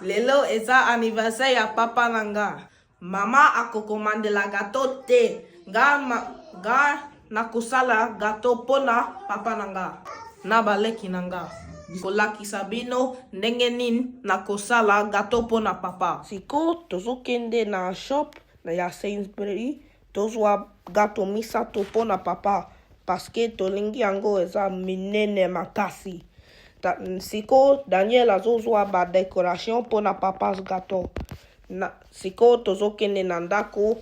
Lelo eza anniversaire ya papa na nga. Mama akokomandela gateau te. Nga, ma, nga nakosala gateau mpona papa na nga na baleki na nga. Kolakisa bino ndenge nini nakosala gateau mpona papa. Sikoyo tozokende na shop ya Sainsbury tozwa gateau misato mpona papa parce que tolingi yango eza minene makasi. Sikoyo Daniel azozwa ba décoration mpona papa's gâteau. Na, sikoyo tozokende na ndako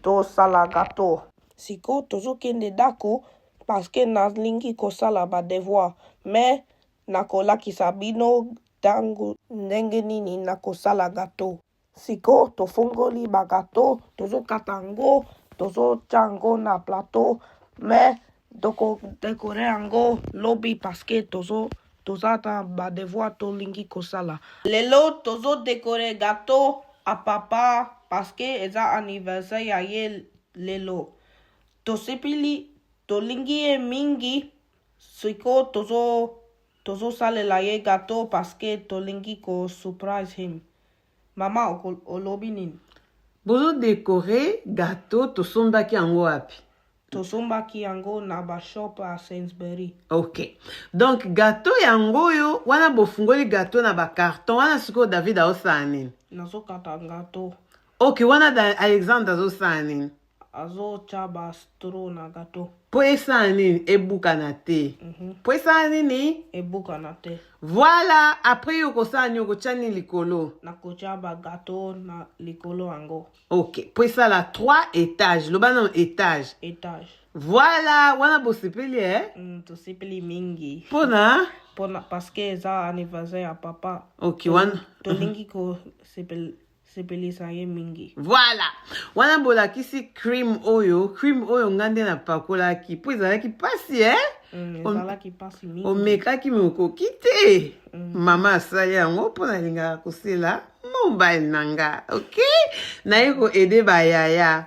tosala gâteau. Sikoyo tozokende ndako parce que nalingi kosala ba devoir, mais nakolakisa bino ntango ndenge nini nakosala gâteau. Sikoyo tofungoli ba gâteau, tozokata yango, tozotia yango na plateau, mais tokodécorer yango lobi parce que toza na ba devoir tolingi kosala. Lelo tozodécorer gâteau a papa parce que eza anniversaire ya ye lelo. Tosepeli, tolingi ye mingi. Sikoyo tozosalela ye gâteau parce que tolingi ko surprise him. Mama, olobi nini? Bozodécorer gâteau, tosombaki yango wapi? Tosombaki yango na bashop ya Sainsbury. Ok, donc gâteau yango oyo wana, bofungoli gâteau na bacarton wana. Sikoyo David aosala nini? Nazokata gâteau. Ok, wana Alexandre azosala nini? Azotya bastraw na gâteau. Mpo esala nini? Ebukana te. Mpo esala nini? Ebukana te. Voilà. Après yo okosala nini? Okotya nini likolo? Nakotya bagâteau na likolo yango. Ok, mpo esala 3 étage. Loba nano étage. Étage. Voilà. Wana bosepeli e? Tosepeli mingi. Mpona? Mpona parce que eza anniversaire ya papa. Ok, wana Tolingi kosepelisa ye mingi. Voilà. Wana bolakisi cream oyo. Cream oyo nga nde napakolaki mpo ezalaki mpasi e. Ezalaki mpasi mingi. Omekaki me okoki te. Mama asali yango mpo nalingaka kosela mobile na nga. Ok, naye koaider bayaya.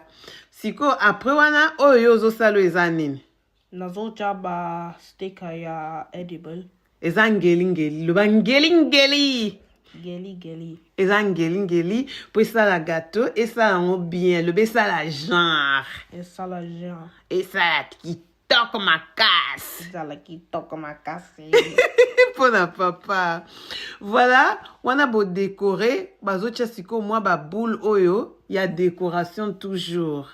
Sikoyo après wana, oyo yo ozosala oyo eza nini? Nazotya ba sticker ya edible. Eza ngelingeli. Loba ngelingeli. Geli geli. Eza ngelingeli mpo esala gâteau, esala yango bien. Loba esala genre. Esala genre. Esala kitoko makasi. Ezala kitoko makasi. Mpona papa. Voilà, wana bodécorer, bazotia sikoyo mwa baboule oyo ya décoration toujours.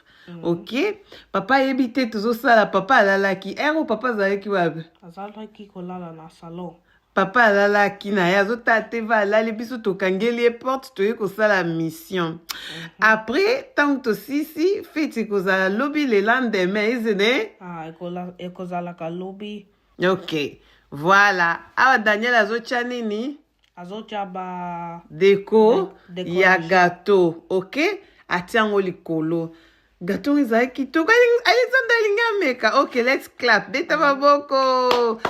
Ok, papa ayebi te tozosala. Papa alalaki ere oyo. Papa azalaki wapi? Azalaki kolala na salon. Papa alalaki na ye, azotala TV, alali. Biso tokangeli ye porte, toye kosala mission. Après ntango tosisi, feti ekozala lobi, le lendemain ezene. Ah, ekozalaka lobi. Ok, voilà. Awa Daniel azotya nini? Azotya ba déco ya décoration. Gâteau. Ok, atia yango likolo. Gâteau ezali kitoko. Alexandre alingi ameka. Ok, let's clap, beta maboko.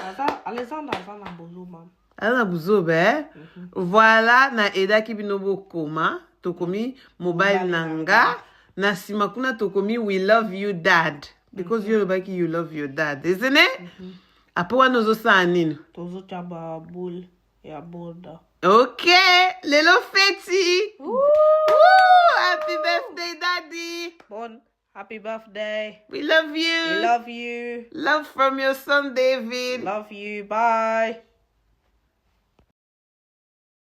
Alexandre aza na bozoma. Aza na buzoba eh? Voilà, na edaki bino bokoma. Tokomi mobali na nga. Na nsima kuna tokomi "We love you, Dad", because yo olobaki you love your dad, isn't it? Après wana ozosala nini? Tozotya ba boule ya border. Ok, lelo feti. Woo! Happy birthday, Daddy. Bon happy birthday. We love you. We love you. Love from your son David. Love you, bye.